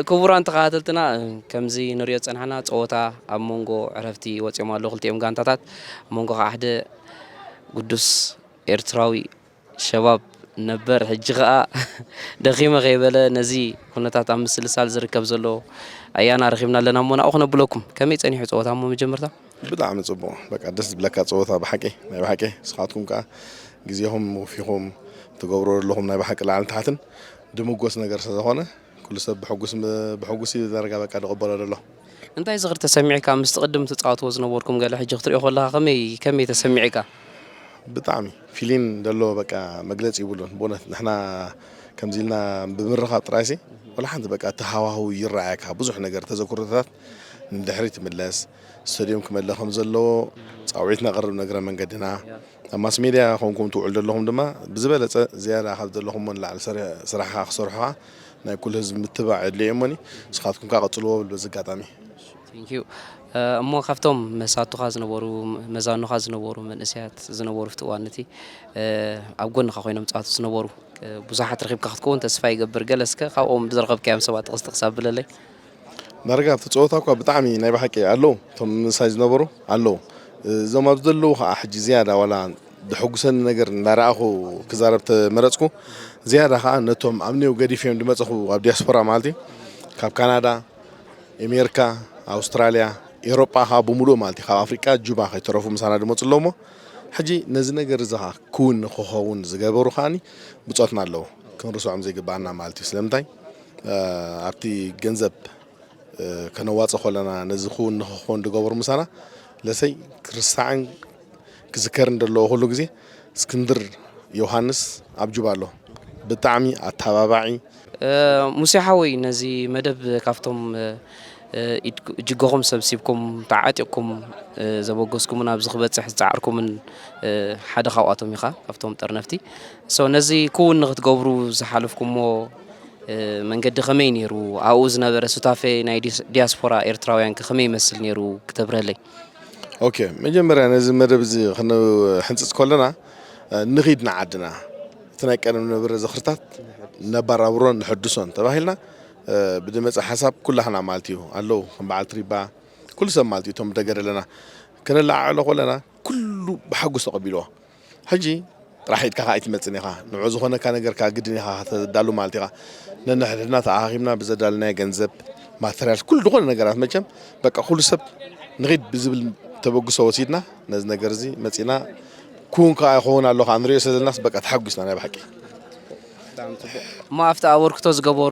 ክቡራን ተኸታተልትና፣ ከምዚ ንሪኦ ዝጸናሕና ጸወታ ኣብ መንጎ ዕረፍቲ ወጺኦም ኣለዉ ክልቲኦም ጋንታታት። ኣብ መንጎ ከዓ ሓደ ግዱስ ኤርትራዊ ሸባብ ነበር፣ ሕጂ ከዓ ደኺመ ከይበለ ነዚ ኩነታት ኣብ ምስልሳል ዝርከብ ዘሎ ኣያና ረኺብና ኣለና እሞ ናብኡ ክነብለኩም። ከመይ ጸኒሑ ጸወታ እሞ መጀመርታ? ብጣዕሚ ጽቡቕ፣ በቃ ደስ ዝብለካ ጸወታ ብሓቂ፣ ናይ ብሓቂ። ንስኻትኩም ከዓ ግዜኹም ወፊኹም ትገብሮ ዘለኹም ናይ ብሓቂ ላዕልን ታሕትን ድምጎስ ነገር ስለ ዝኾነ፣ ኩሉ ሰብ ብሕጉስ፣ ብሕጉስ እዩ ዳርጋ በቃ ዝቕበሎ ዘሎ። እንታይ ዝኽሪ ተሰሚዕካ ምስቲ ቅድም ትጻወትዎ ዝነበርኩም ገለ ሕጂ ክትሪኦ ከለኻ ከመይ፣ ከመይ ተሰሚዕካ? ብጣዕሚ ፊሊን ዘሎ በቃ መግለጺ ይብሉን። ብእውነት ንሕና ከምዚ ኢልና ብምርኻብ ጥራይሲ ወላ ሓንቲ በቃ እቲ ሃዋህው ይረኣየካ። ብዙሕ ነገር ተዘክሮታት ንድሕሪት ትምለስ። ስቴድዮም ክመለ ከም ዘለዎ ጻውዒት ነቕርብ ንእግረ መንገድና። ኣብ ማስ ሜድያ ኮንኩም ትውዕሉ ዘለኹም ድማ ብዝበለጸ ዝያዳ ካብ ዘለኹሞ ንላዕሊ ሰሪ-፣ ስራሕኻ ክሰርሑ ናይ ኩሉ ህዝቢ ምትባዕ የድልዮ እሞኒ ንስኻትኩም ከኣ ቀጽልዎ ብል በዚ ኣጋጣሚ። Thank you። እሞ ካብቶም መሳቱኻ ዝነበሩ፣ መዛኑኻ ዝነበሩ መንእሰያት ዝነበሩ ኣብቲ እዋን እቲ፣ ኣብ ጎንኻ ኮይኖም ጻወቱ ዝነበሩ ብዙሓት ረኺብካ ክትከውን ተስፋ ይገብር። ገለ እስከ ካብኦም ዝረኸብካዮም ሰባት ጥቕስ ጥቕስ ኣብለለይ። ዳርጋ ኣብቲ ጸወታ እኳ ብጣዕሚ ናይ ብሓቂ ኣለዉ፣ እቶም ምሳይ ዝነበሩ ኣለዉ። እዞም ኣብዚ ዘለዉ ኸዓ ሕጂ ዝያዳ ዋላ ድሕጉሰኒ ነገር እንዳረኣኹ ክዛረብ ተመረጽኩ። ዝያዳ ኸዓ ነቶም ኣብ ኔው ገዲፈዮም ድመጸኹ ኣብ ዲያስፖራ ማለት እዩ። ካብ ካናዳ፣ ኣሜሪካ፣ ኣውስትራልያ፣ ኤውሮጳ ኸዓ ብምሉእ ማለት እዩ። ካብ ኣፍሪቃ ጁባ ከይተረፉ ምሳና ድመጹ ኣለዉ እሞ፣ ሕጂ ነዚ ነገር እዚ ኸዓ ክውን ንክኸውን ዝገበሩ ኸዓኒ ብጾትና ኣለዉ። ክንርስዖም ዘይግብኣና ማለት እዩ። ስለምንታይ? እ፣ ኣብቲ ገንዘብ፣ እ፣ ከነዋጽእ ከለና ነዚ ክውን ንክኸውን ዝገበሩ ምሳና ለሰይ ክርስዓን ክዝከርን ዘለዎ ኩሉ ግዜ እስክንድር ዮሃንስ ኣብ ጁባ ኣሎ። ብጣዕሚ ኣተባባዒ። እ፣ ሙሴ ሓወይ፣ ነዚ መደብ ካብቶም፣ እ፣ እ፣ ኢድ-፣ እጅገኹም ሰብሲብኩም ተዓጢቕኩም፣ እ፣ ዘበገስኩምን ኣብዚ ክበጽሕ ዝጸዓርኩምን፣ እ፣ ሓደ ካብኣቶም ኢኻ፣ ካብቶም ጠርነፍቲ። ሶ ነዚ ክውን ንክትገብሩ ዝሓለፍኩሞ፣ እ፣ መንገዲ ከመይ ነይሩ? ኣብኡ ዝነበረ ሱታፌ ናይ ዲስ-፣ ዲያስፖራ ኤርትራውያን ከ ከመይ ይመስል ነይሩ? ክተብርሀለይ። ኦኬ፣ መጀመርያ ነዚ መደብ እዚ ክንሕንጽጽ ከለና፣ እ፣ ንኺድ ንዓድና፣ እቲ ናይ ቀደም ዝነበረ ዝኽርታት ነባራብሮን ንሐድሶን ተባሂልና፣ እ፣ ብድመጸ ሓሳብ ኩላህና ማለት እዩ ኣለዉ፣ ከም በዓል ትሪባ፣ ኩሉ ሰብ ማለት እዩ፣ እቶም ብደገ ዘለና፣ ክነለዓዕሎ ከለና ኩሉ ብሓጎስ ተቐቢልዎ። ሕጂ ጥራሕ ኢድካ ከኣ ኣይትመጽን ኢኻ። ንዑ ዝኾነካ ነገር ከኣ ግድን ኢኻ ከተዳሉ ማለት ኢኻ። ነንሕድሕድና ተኣኻኺብና ብዘዳለናዮ ገንዘብ፣ ማተርያል፣ ኩሉ ዝኾነ ነገራት መቸም በቃ ኩሉ ሰብ ንኺድ ብዝብል ተበግሶ ወሲድና ነዚ ነገር እዚ መጺና ክውን ከኣ ይኸውን ኣሎ ከኣ ንሪኦ ስለ ዘለናስ በቃ ተሓጒስና ናይ ብሓቂ። ብጣዕሚ ጽቡቕ። እሞ ኣብቲ ኣበርክቶ ዝገበሩ